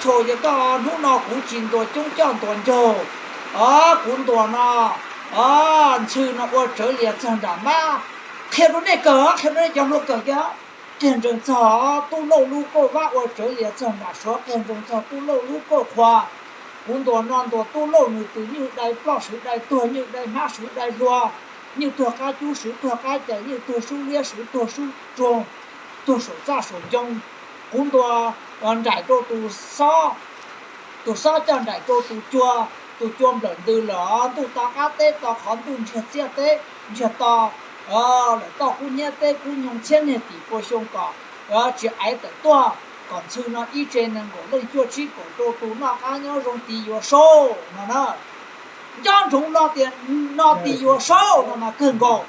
Thaum yog koj hnub no kuv tsis ntuas coob coj ntuas ncaug, o, kuv ntuas no, o, ntxhw no ua tsawv lias txog nram mab. Qhia rau nej kawg, qhia rau nej cov hluas kawg kiag. Qiag ntsees txog Tub Lauj lub kauj vab ua tsawv lias txog nram Suav, qiag ntsees txog Tub Lauj lub kauj qhua. Kuv ntuas no ntuas Tub Lauj nws tus nyuj dai ploj swv dai tuag, nyuj dai hmab swv dai hlua, nyuj tuag qab cub swv tuag qab cais, nyuj tuag sub liab swv tuag sub tsua, tuag saum txaj saum ncoo. Kuv ntuas nraim rau tus xob, tus xob coj nraim rau tus cua, tus cua nplawm ntws lawm ntuj to qab teb to qhov, ntuj ntsiag txiaj teb ntsiag to, lawm toj kub hnyiab teb kub nyoog txhiab niag tim pua xyoo kom tsis aiv tawm tuaj, kom ntxhw no ib tse nees nkaum leej cuaj tsib kaum rau tus noj qab nyob zoo tis yuav saub no na. Nco ntsoov lo tias no tis yuav saub no mas kawg nkaus.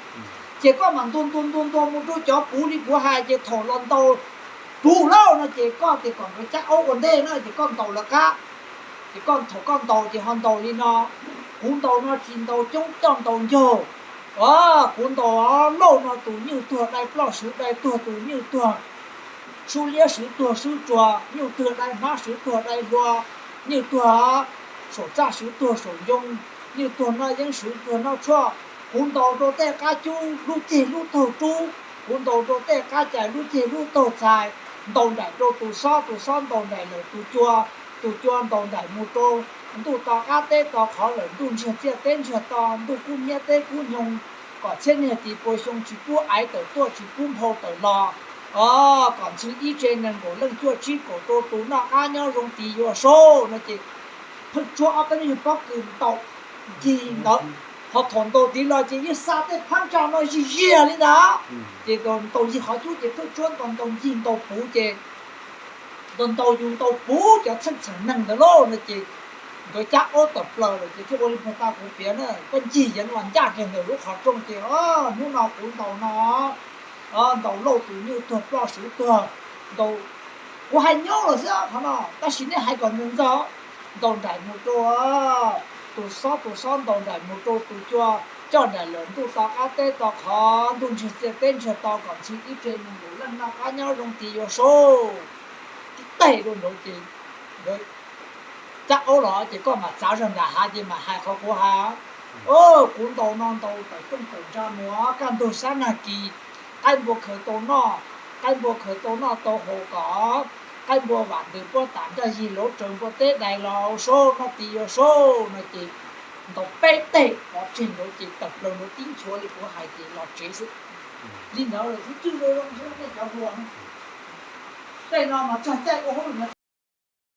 Ces koj mam ntuas ntuas ntuas ntuas mus rau cov puv li kuv hais, ces thaum los ntaus puv lauj no ces koj tias kom nkawd cab aub ua ntej na, ces koj ntaus lawv qab. Ces koj thaum koj ntaus ces ho ntaus li no. Kuv ntaus no tsis ntaus coob coj ntaus ncaug. O, kuv ntaus Lauj no tus nyuj tuag dai ploj swv dai tuag, tus nyuj tuag sub liab swv tuag sub tsua, nyuj tuag dai hmab swv tuag dai hlua, nyuj tuag saum txaj swv tuag saum ncoo, nyuj tuag noj yeeb swv tuag noj tshuaj. Kuv ntaus rau tej qab cub lub ceg lub taug rub, kuv ntaus rau tej qab cais lub ceg lub taug txhais, ntaus nraim rau tus xob, tus xob ntaus nraim lawm tus cua, tus cua ntaus nraim mus rau ntuj to qab teb to qhov lawm, ntuj ntsiag txiaj teb ntsiag to, ntuj kub hnyiab teb kub nyoog, kom txhiab niag tis pua xyoo tsis pub aiv tawm tuaj, tsis pub nphau tawm los. O, kom ntxhw ib tse nees nkaum leej cuaj tsib kaum rau tus noj qab nyob zoo tis yuav saub no ces pheej tsuab ob peb lub nyuag pob kws ntaus ncig ntawd. Ho thaum ntaus tiv los ces yeej xa tej phab ntsa no zig ziag li ntawd. Ces ntaus ncig qhov cub ces pheej tsuab ntaus ntaus ncig ntaus puv ces ntaus ntaus yus ntaus puv cov txheej txheem neeg ntawd lauj no ces nkawd cab aub tawm plaws lawm ces thiaj ua li puag ta kuv piav na, koj ncig yeev los ncaj kiag ntawm lub qhov rooj ces hnub no kuv ntaus no, ntaus Lauj tus nyuj tuag ploj swv tuag, ntaus, kuv hais nyob los xwb qhov no tab sis nej hais kom ntxov ntxov, ntaus nraim mus rau tus xob, tus xob ntaus nraim mus rau tus cua, coj nraim lawm ntuj to qab teb to qhov, ntuj ntsiag txiaj teb ntsiag to, kom ntxhw ib tse nees nkaum leej noj qab nyob zoo tis yuav saub. Tib teg rau nraud ces nkawd cab aub los ces koj mam txav zog nram hav ces mam hais qhov kuv hais. O, kuv ntaus no ntaus tawm rooj tawm ntsa mus, kaj ntug sab nag kis, qaib npua khaws tau noj, qaib npua khaws tau noj tau haus kom qaib npua vam ntws puab tam nraj yig lauv raws npua teb dais los saub noj tis yuav saub no ces ntaus peb teg pov tseg nraud ces tawm plaws nraud tib nchuav li kuv hais ces los tsev xwb. Li ntawd lawm xwb, cwj zoo zoo xwb nej cov hluas. Tej no mas txog caij ua hauj lwm no